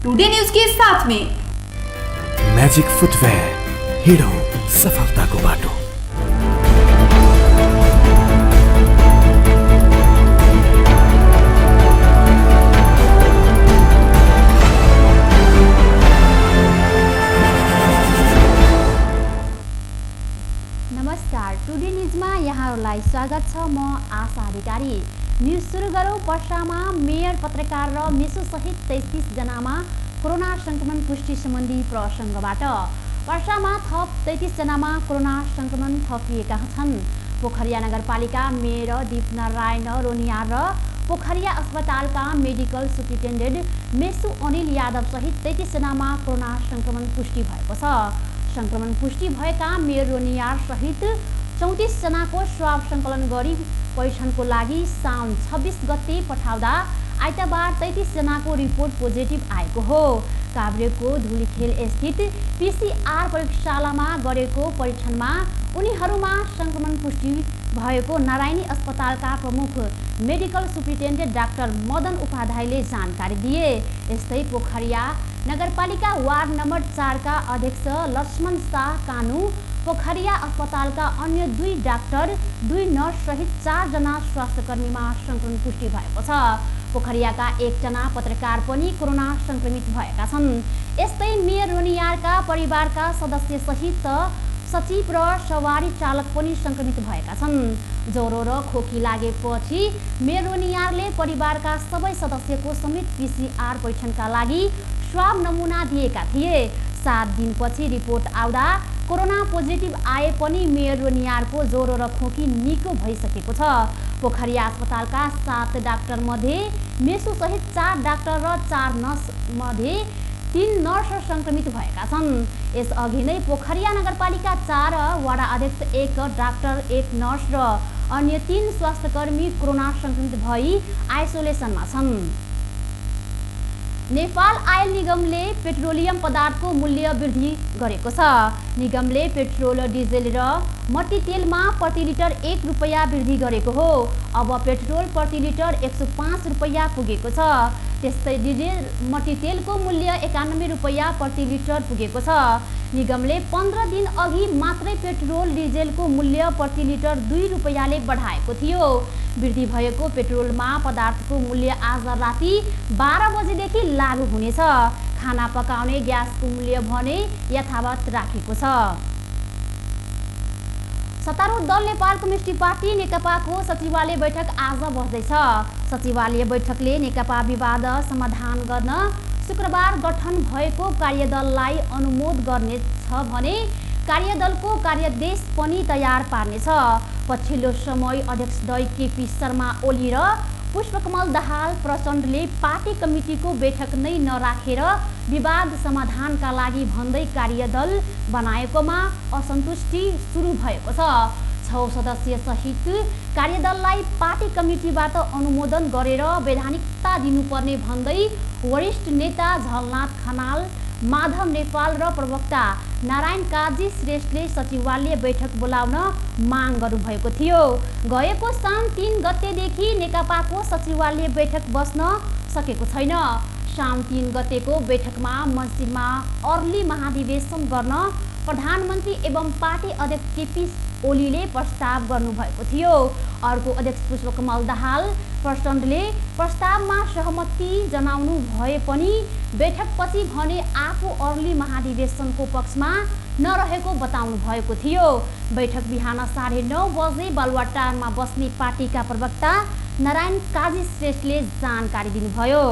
Today news के साथ में मैजिक फुटवेयर, हिड़ो सफलता को बाटो। नमस्कार, टुडे न्यूजमा यहाँहरूलाई स्वागत छ। म आशा अधिकारी। न्यूज सुरु गरौँ। वर्षामा मेयर, पत्रकार र मेसो सहित 33 जनामा कोरोना संक्रमण पुष्टि सम्बन्धी प्रसङ्गबाट। वर्षामा थप 33 जनामा कोरोना संक्रमण थपिएका छन्। पोखरिया नगरपालिका मेयर दीपनारायण रोनियार र पोखरिया अस्पतालका मेडिकल सुप्रिन्टेन्डेन्ट मेसु अनिल यादव सहित 33 जनामा कोरोना संक्रमण पुष्टि भएको छ। संक्रमण पुष्टि भएका मेयर रोनियार सहित 34 जनाको स्वाब सङ्कलन गरी परीक्षणको लागि साउन 26 गते पठाउँदा आइतबार 33 जनाको रिपोर्ट पोजिटिभ आएको हो। काभ्रेको धुलीखेल स्थित पीसीआर प्रयोगशालामा गरेको परीक्षणमा उनीहरूमा संक्रमण पुष्टि भएको नारायणी अस्पतालका प्रमुख मेडिकल सुप्रिन्टेन्डेन्ट डाक्टर मदन उपाध्यायले जानकारी दिए। यस्तै पोखरिया नगरपालिका वार्ड नम्बर 4 का अध्यक्ष लक्ष्मण शाह कानू, पोखरिया अस्पतालका अन्य 2 डाक्टर, 2 नर्स सहित 4 जना स्वास्थ्यकर्मीमा संक्रमण पुष्टि भएको छ। पोखरियाका 1 जना पत्रकार पनि कोरोना संक्रमित भएका छन्। यस्तै मेयर रोनियारका परिवारका सदस्य सहित सचिव र सवारी चालक पनि संक्रमित भएका छन्। ज्वरो र खोकी लागेपछि मेयर रोनियारले परिवारका सबै सदस्यको समेत पीसीआर परीक्षणका लागि स्वाब नमुना दिएका थिए। 7 दिनपछि रिपोर्ट आउँदा कोरोना पोजिटिभ आए पनि मेयर रोनियारको ज्वरो र खोकी निको भइसकेको छ। पोखरिया अस्पतालका 7 डाक्टर मध्ये मेसु सहित 4 डाक्टर र 4 नर्स मध्ये 3 नर्स संक्रमित भएका छन्। यसअघि नै पोखरिया नगरपालिका 4 वडा अध्यक्ष 1 डाक्टर, 1 नर्स र अन्य 3 स्वास्थ्यकर्मी कोरोना संक्रमित भई आइसोलेसनमा छन्। नेपाल आयल निगमले पेट्रोलियम पदार्थको मूल्य वृद्धि गरेको छ। निगमले पेट्रोल, डिजेल र मट्टीतेलमा प्रति लिटर 1 रुपैयाँ वृद्धि गरेको हो। अब पेट्रोल प्रति लिटर 105 रुपैयाँ पुगेको छ। त्यस्तै डिजेल, मट्टीतेलको मूल्य 91 रुपैयाँ प्रति लिटर पुगेको छ। निगमले 15 दिन अघि मात्रै पेट्रोल, डिजेलको मूल्य प्रति लिटर 2 रुपैयाँले बढाएको थियो। वृद्धि भएको पेट्रोलमा पदार्थको मूल्य आज राति 12 बजेदेखि लागू हुनेछ। खाना पकाउने ग्यासको मूल्य भने यथावत राखेको छ। सत्तारूढ दल नेपाल कम्युनिस्ट पार्टी नेकपाको सचिवालय बैठक आज बस्दैछ। सचिवालय बैठकले नेकपा विवाद समाधान गर्न शुक्रबार गठन भएको कार्यदललाई अनुमोदन गर्नेछ भने कार्यदलको कार्यदेश पनि तयार पार्नेछ। पछिल्लो समय अध्यक्ष डा केपी शर्मा ओली र पुष्पकमल दाहाल प्रचण्डले पार्टी कमिटीको बैठक नै नराखेर विवाद समाधानका लागि भन्दै कार्यदल बनाएकोमा असन्तुष्टि सुरु भएको छ। 6 सदस्य सहित कार्यदललाई पार्टी कमिटीबाट अनुमोदन गरेर वैधानिकता दिनुपर्ने भन्दै वरिष्ठ नेता झलनाथ खनाल, माधव नेपाल र प्रवक्ता नारायण काजी श्रेष्ठले सचिवालय बैठक बोलाउन माग गर्नुभएको थियो। गएको साउन 3 गतेदेखि नेकपाको सचिवालय बैठक बस्न सकेको छैन। साउन 3 गतेको बैठकमा मस्जिदमा अर्ली महाधिवेशन गर्न प्रधानमन्त्री एवं पार्टी अध्यक्ष केपी ओलीले प्रस्ताव गर्नुभएको थियो। अर्को अध्यक्ष पुष्पकमल दाहाल प्रचण्डले प्रस्तावमा सहमति जनाउनु भए पनि बैठकपछि भने आफू अर्ली महाधिवेशनको पक्षमा नरहेको बताउनु भएको थियो। बैठक बिहान 9:30 बजे बालुवाटारमा बस्ने पार्टीका प्रवक्ता नारायण काजी श्रेष्ठले जानकारी दिनुभयो।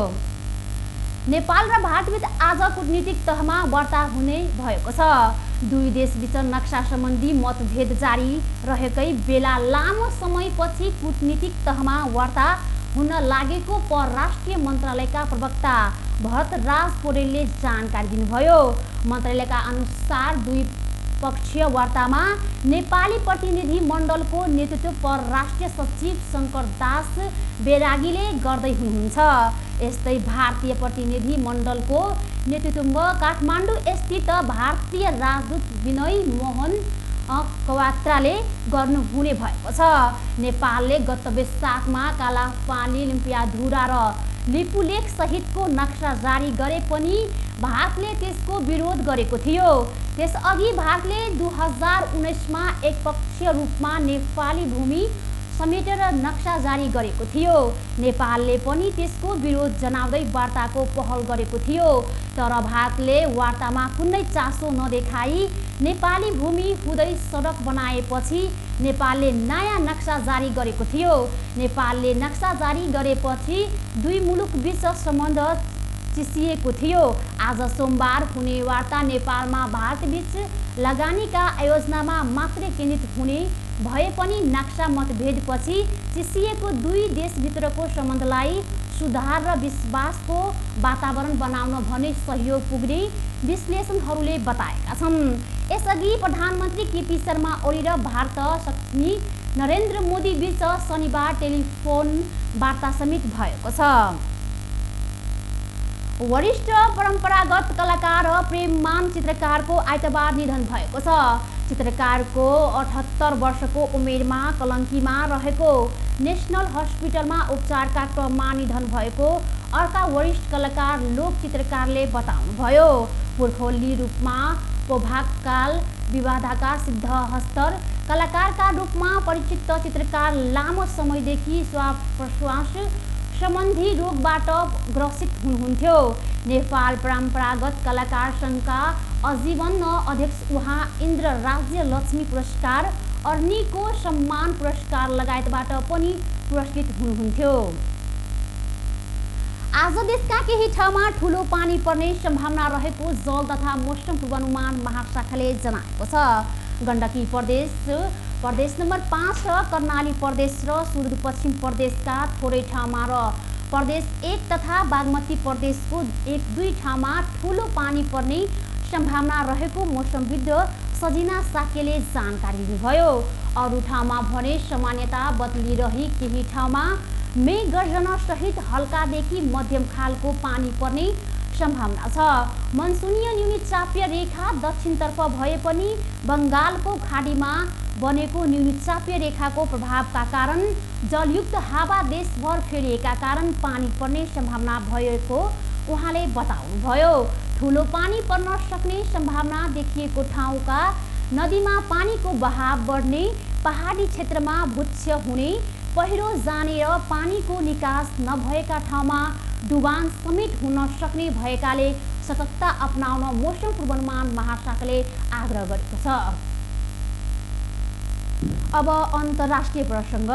नेपाल र भारतबीच आज कूटनीतिक तहमा वार्ता हुने भएको छ। 2 देशबीच नक्सा सम्बन्धी मतभेद जारी रहेकै बेला लामो समयपछि कूटनीतिक तहमा वार्ता हुन लागेको परराष्ट्रिय मन्त्रालयका प्रवक्ता भरत राज पौडेलले जानकारी दिनुभयो। मन्त्रालयका अनुसार द्विपक्षीय वार्तामा नेपाली प्रतिनिधि मण्डलको नेतृत्व परराष्ट्रिय सचिव शङ्कर दास बेरागीले गर्दै हुनुहुन्छ। यस्तै भारतीय प्रतिनिधि मण्डलको नेतृत्वमा काठमाडौँ स्थित भारतीय राजदूत विनय मोहन कवात्राले गर्नुहुने भएको छ। नेपालले गत वैशाखमा कालापानी, लिम्पियाधुरा र लिपुलेख सहितको नक्सा जारी गरे पनि भारतले त्यसको विरोध गरेको थियो। त्यसअघि भारतले 2019मा एकपक्षीय रूपमा नेपाली भूमि समेटेर नक्सा जारी गरेको थियो। नेपालले पनि त्यसको विरोध जनाउँदै वार्ताको पहल गरेको थियो। तर भारतले वार्तामा कुनै चासो नदेखाई नेपाली भूमि हुँदै सडक बनाएपछि नेपालले नयाँ नक्सा जारी गरेको थियो। नेपालले नक्सा जारी गरेपछि दुई मुलुकबीच सम्बन्ध चिसिएको थियो। आज सोमबार हुने वार्ता नेपालमा भारतबीच लगानीका आयोजनामा मात्रै केन्द्रित हुने भए पनि नक्सा मतभेदपछि चिसिएको दुई देशभित्रको सम्बन्धलाई सुधार र विश्वासको वातावरण बनाउन भने सहयोग पुग्ने विश्लेषणहरूले बताएका छन्। यसअघि प्रधानमन्त्री केपी शर्मा ओली र भारत शक्ति नरेन्द्र मोदी बीच शनिबार टेलिफोन वार्ता समेत भएको छ। वरिष्ठ परम्परागत कलाकार र प्रेममान चित्रकारको आइतबार निधन भएको छ। चित्रकारको 78 वर्षको उमेरमा कलङ्कीमा रहेको नेसनल हस्पिटलमा उपचारका क्रममा निधन भएको अर्का वरिष्ठ कलाकार लोक चित्रकारले बताउनुभयो। पुर्खौली रूपमा प्रभावकाल विवादाका सिद्धहस्तर कलाकारका रूपमा परिचित चित्रकार लामो समयदेखि श्वास प्रश्वास सम्बन्धी रोगबाट ग्रसित हुनुहुन्थ्यो। नेपाल परम्परागत कलाकार सङ्घका आजीवन अध्यक्ष उहाँ इन्द्र राज्य लक्ष्मी पुरस्कार, अर्नीको सम्मान पुरस्कार लगायतबाट पनि पुरस्कृत हुनुहुन्थ्यो। आज देशका केही ठाउँमा ठुलो पानी पर्ने सम्भावना रहेको जल तथा मौसम पूर्वानुमान महाशाखाले जनाएको छ। गण्डकी प्रदेश नम्बर 5 र कर्णाली प्रदेश र सुदूरपश्चिम प्रदेशका थोरै ठाउँमा र प्रदेश 1 तथा बागमती प्रदेशको 1-2 ठाउँमा ठुलो पानी पर्ने सम्भावना रहेको मौसमविद सजिना साकेले जानकारी दिनुभयो। अरू ठाउँमा भने सामान्यता बदली रही केही ठाउँमा मेघ गर्जना सहित हल्कादेखि मध्यम खालको पानी पर्ने सम्भावना छ। मनसुनीय न्यूनचापीय रेखा दक्षिणतर्फ भए पनि बङ्गालको खाडीमा बनेको न्यूनचापीय रेखाको प्रभावका कारण जलयुक्त हावा देशभर फेरिएका कारण पानी पर्ने सम्भावना भएको उहाँले बताउनुभयो। ठुलो पानी पर्न सक्ने सम्भावना देखिएको ठाउँका नदीमा पानीको बहाव बढ्ने, पहाडी क्षेत्रमा भूक्ष्य हुने, पहिरो जाने र पानीको निकास नभएका ठाउँमा डुबान समेत हुन सक्ने भएकाले सतर्कता अपनाउन मौसम पूर्वानुमान महाशाखाले आग्रह गरेको छ। अब अन्तर्राष्ट्रिय प्रसङ्ग।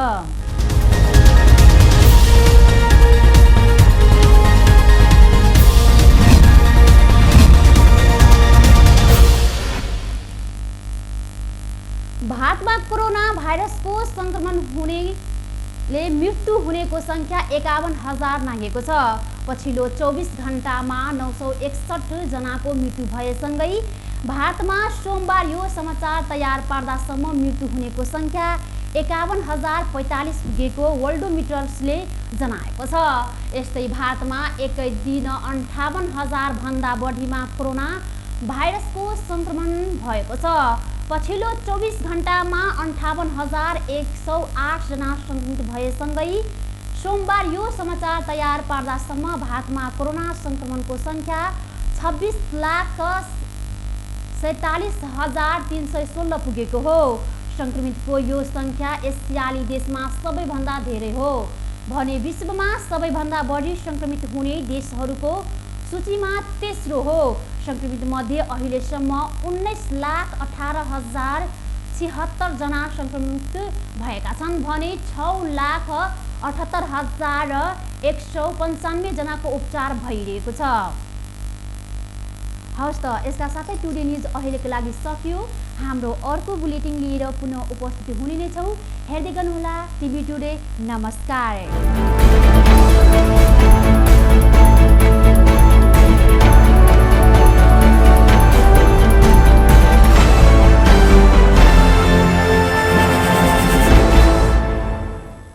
भारतमा कोरोना भाइरसको संक्रमण हुनेले मृत्यु हुनेको संख्या 51,000 नाघेको छ। पछिल्लो 24 घण्टामा 961 जनाको मृत्यु भएसँगै भारतमा सोमबार यो समाचार तयार पार्दासम्म मृत्यु हुनेको संख्या 51,045 पुगेको वर्ल्डोमिटर्सले जनाएको छ। यस्तै भारतमा एकै दिन 58,000 भन्दा बढीमा कोरोना भाइरसको संक्रमण भएको छ। पछिल्लो 24 घण्टामा 58,108 जना सङ्क्रमित भएसँगै सोमबार यो समाचार तयार पार्दासम्म भारतमा कोरोना संक्रमणको संख्या 26,47,316 पुगेको हो। संक्रमितको यो संख्या एसियाली देशमा सबैभन्दा धेरै हो भने विश्वमा सबैभन्दा बढी संक्रमित हुने देशहरूको सूचीमा तेस्रो हो। संक्रमित मध्ये अहिलेसम्म 19,18,076 जना संक्रमित भएका छन् भने 6,78,195 जनाको उपचार भइरहेको छ। हवस् त यसका साथै टुडे न्युज अहिलेको लागि सकियो। हाम्रो अर्को बुलेटिन लिएर पुनः उपस्थित हुने नै छौँ। हेर्दै गर्नुहोला टिभी टुडे। नमस्कार।